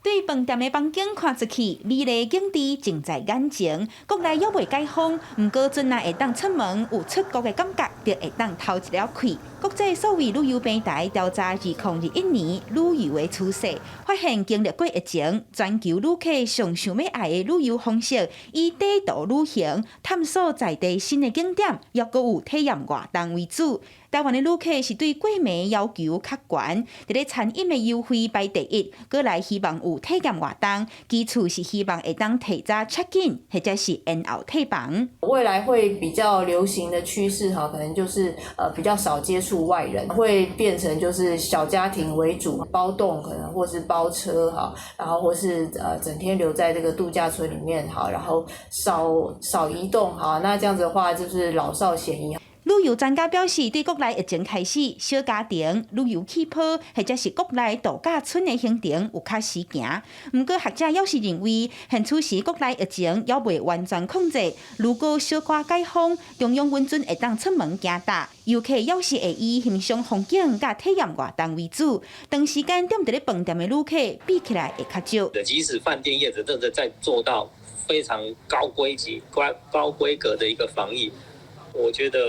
對飯店的房間看出去，美麗景致盡在眼前。國內猶未解封，毋過陣若會當出門有出國的感覺，就會當透一了氣。國際數位旅遊平台調查2021年旅遊的趨勢，發現經歷過疫情，全球旅客上想欲愛的旅遊方式，以短途旅行、探索在地新的景點，抑閣有體驗活動為主。台灣的旅客是對過暝要求較懸，佇咧餐飲的優惠排第一，閣來希望有體驗活動，其次是希望會當提早 check in，或者是延後退房。未來會比較流行的趨勢哈，可能就是比較少接觸外人，會變成就是小家庭為主，包棟可能或是包車哈，然後或是整天留在這個度假村裡面哈，然後少少移動哈，那這樣子的話就是老少咸宜。旅遊專家表示，對國內疫情開始，小家庭旅遊氣泡或者是國內度假村的行程有較時行。毋過學者猶是認為，現此時國內疫情猶未完全控制，如果小可解封，中央穩準會當出門行搭，遊客猶是會以欣賞風景佮體驗活動為主。長時間踮佇咧飯店的旅客比起來會較少。即使飯店業者真的在做到非常高規級、高高規格的一個防疫。我覺得，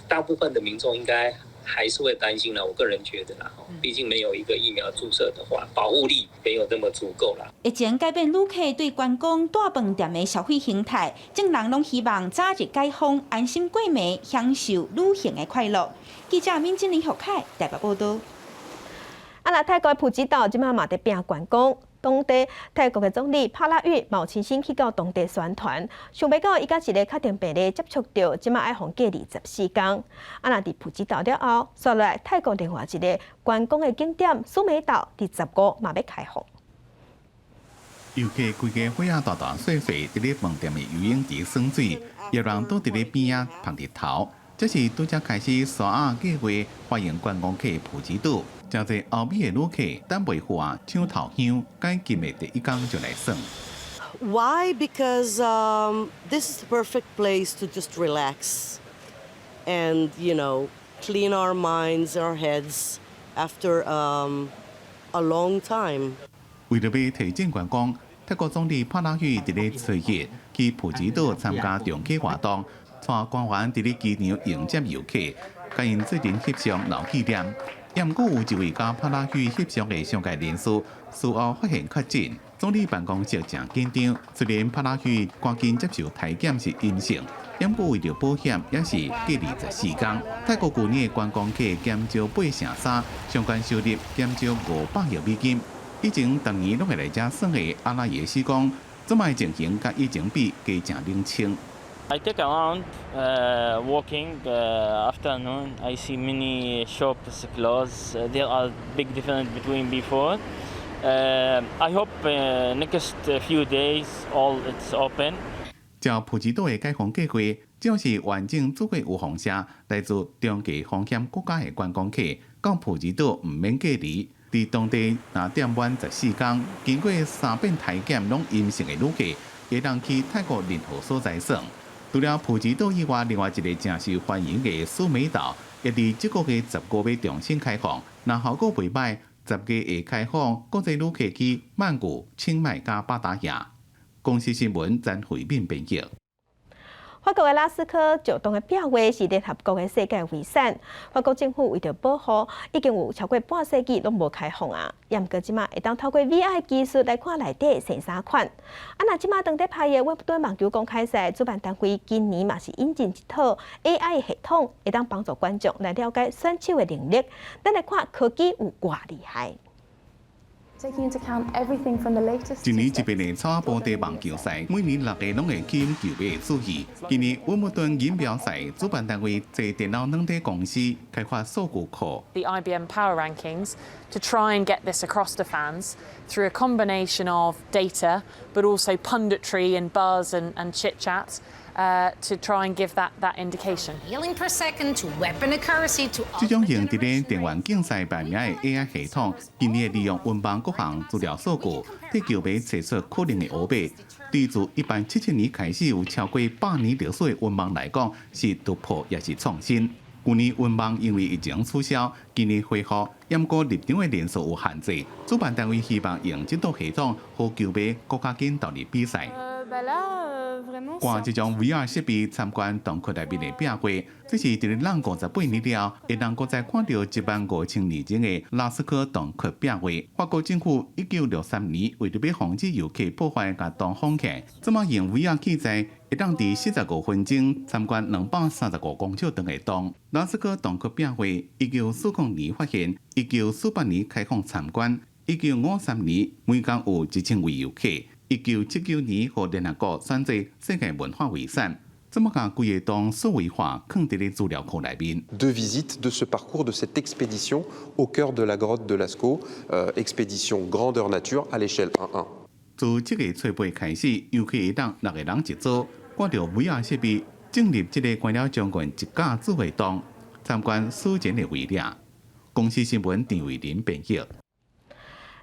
大部分的民眾應該還是會擔心啦。我個人覺得啦，畢竟沒有一個疫苗注射的話，保護力沒有那麼足夠啦。疫情改變旅客對觀光大飯店的消費形態，眾人攏希望早日解封，安心過暝，享受旅行的快樂。記者閔靜林、何凱台北報導。啊，若泰國普吉島這馬嘛佇拼觀光。當地泰國的總理帕拉育嘛親身去到當地宣傳，想袂到伊佮一个確診病例接觸著，這馬愛予隔離14天。啊，若佇普吉島了後，紲落來泰國另外一个觀光的景點蘇梅島，佇15嘛欲開放。遊客規家伙仔大大細細佇咧飯店的游泳池耍水，有人倒佇咧邊仔曝日頭。這是拄才開始沙仔計劃歡迎觀光客普吉島。誠濟歐美的旅客等袂赴啊，搶頭香，趕今日第一工就來耍。 Why? Because this is the perfect place to just relax and clean our minds, our heads after a long time. 為著欲提振觀光，泰國總理帕拉育佇咧初一去普吉島參加重啟活動，帶官員佇咧機場迎接遊客。共𪜶做陣翕相留紀念。也毋過有一位佮帕拉許翕相的商界人士，事後發現確診，總理辦公室誠緊張。雖然帕拉許趕緊接受體檢是陰性，也毋過為著保險，也是隔離14天。泰國舊年的觀光客減少8成3，相關收入減少500億美金。以前逐年攏會來遮耍的阿拉耶斯講，這擺情形佮以前比加誠冷清。 I take around walking afternoon. I see many shops closed. There are big difference between before. I hope next few days all it's open. 照普吉島的解封計劃，只要是完整做過預防射，來自中低風險國家的觀光客，到普吉島毋免隔離。佇當地若踮滿14天，經過三遍體檢攏陰性的旅客，會當去泰國任何所在耍。除了普吉島以外，另外一个誠受歡迎的蘇梅島，也佇這個月15欲重新開放。若效果袂䆀，10月會開放國際旅客去曼谷、清邁佮巴達亞。公視新聞曾慧敏編譯。法國的拉斯科石洞的壁畫是聯合國的世界遺產。法國政府為著保護，已經有超過半世紀攏無開放啊。也毋過這馬會當透過 VR 技術來看內底生啥款。啊，若這馬當佇拍的溫布頓網球公開賽主辦單位今年嘛是引進一套 AI 系統，會當幫助觀眾來了解選手的能力。咱來看科技有偌厲害。一年一遍的草仔埔地網球賽，每年6月攏會吸引球迷的注意。今年溫布頓錦標賽主辦單位坐電腦軟體公司開發數據庫。 The IBM Power Rankings to try and get this across to fans through a combination of data, but also punditry and buzz and chit chat to try and give that indication. Healing per second to weapon accuracy to 這種用佇咧電玩競賽排名的 AI 系統，今年會利用溫網各項資料數據，替球迷揣出可能的烏馬。對自1877年開始有超過100年歷史的溫網來講，是突破也是創新。舊年溫網因為疫情取消，今年恢復，毋過入場的人數有限制。主辦單位希望用這套系統，予球迷閣較緊投入比賽。掛這種 VR 設備參觀洞窟內面的壁畫，這是佇咧咱58年了，會當閣再看著1萬5千年前的拉斯科洞窟壁畫。法國政府1963年為著欲防止遊客破壞共洞封起，這馬用 VR 器材，會當佇45分鐘參觀235公尺長的洞。拉斯科洞窟壁畫，1940年發現，1948年開放參觀，1953年每工有1000位遊客。1979年予聯合國選做世界文化遺產，這馬共規个洞數位化，囥佇咧資料庫內面。 Deux visites de ce parcours de cette expédition au cœur de la grotte de Lascaux, expédition grandeur nature à l'échelle 1:1。自7月初8開始，遊客會當六個人一組，掛著 VR 設備，進入這個關了將近一甲子的洞，參觀史前的遺跡。公視新聞陳慧琳編譯。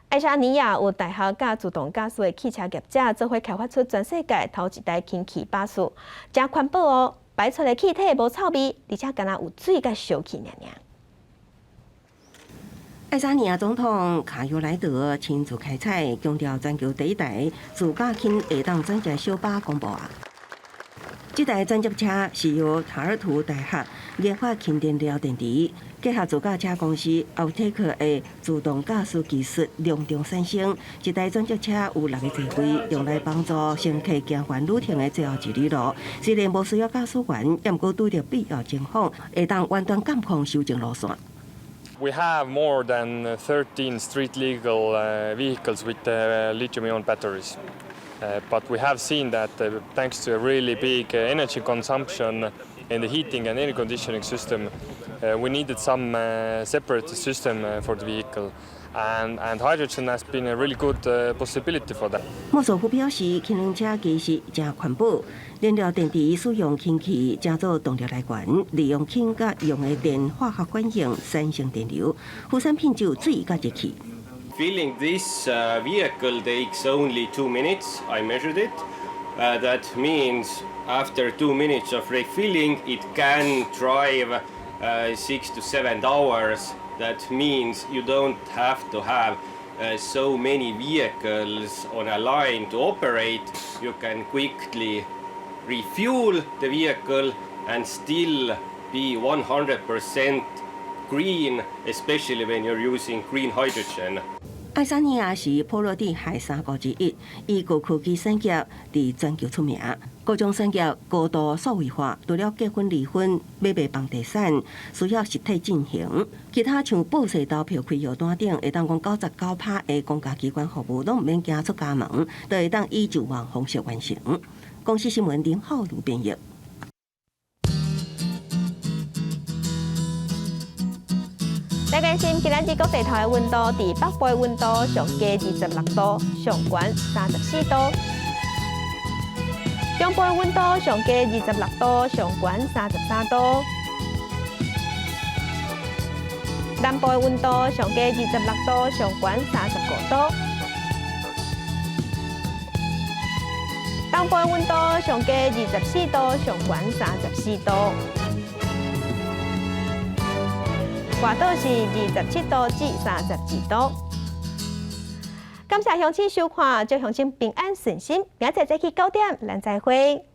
愛沙尼亞有大學佮自動駕駛的汽車業者做伙開發出全世界頭一台氫氣巴士，誠環保哦，排出的氣體無臭味，而且敢若有水佮燒氣爾爾。愛沙尼亞總統卡尤萊德親自開採，強調全球第一台自駕氫下檔轉接小巴公布啊！這台轉接車是由塔爾圖大學研發氫燃料電池，結合自駕車公司奧特克的自動駕駛技術，兩中產生。這台轉接車有六個座位，用來幫助乘客行完旅程的最後一里路。雖然無需要駕駛員，也毋過拄著必要情況，會當遠端監控修正路線。 We have more than 13 street legal vehicles with lithium-ion batteries. But we have seen that thanks to a really big energy consumption in the heating and air conditioning system, we needed some separate system for the vehicle. And hydrogen has been a really good possibility for that. 莫索夫表示，氫能車其實誠環保，燃料電池使用氫氣當做動力來源，利用氫佮用的電化學反應產生電流，副產品就水佮熱氣。 Filling this vehicle takes only 2 minutes. I measured it. That means after 2 minutes of refilling, it can drive 6 to 7 hours. That means you don't have to have so many vehicles on a line to operate. You can quickly refuel the vehicle and still be 100% green, especially when you're using green hydrogen. 愛沙尼亞是波羅的海三國之一，以高科技產業佇全球出名。各種產業高度數位化，除了結婚、離婚、買賣房地產，需要實體進行。其他像報稅、投票、開藥單等，會當講99%的公家機關服務攏毋免行出家門，都會當以就網方式完成。公視新聞林浩如編譯。來關心今仔日各地頭的溫度，佇北部的溫度上低26度，上懸34度；中部的溫度上低26度，上懸33度；南部的溫度上低26度，上懸35度；東部的溫度上低24度，上懸34度。外島是27度至32度。感謝鄉親收看，祝鄉親平安順心。明仔載早起9點，咱再會。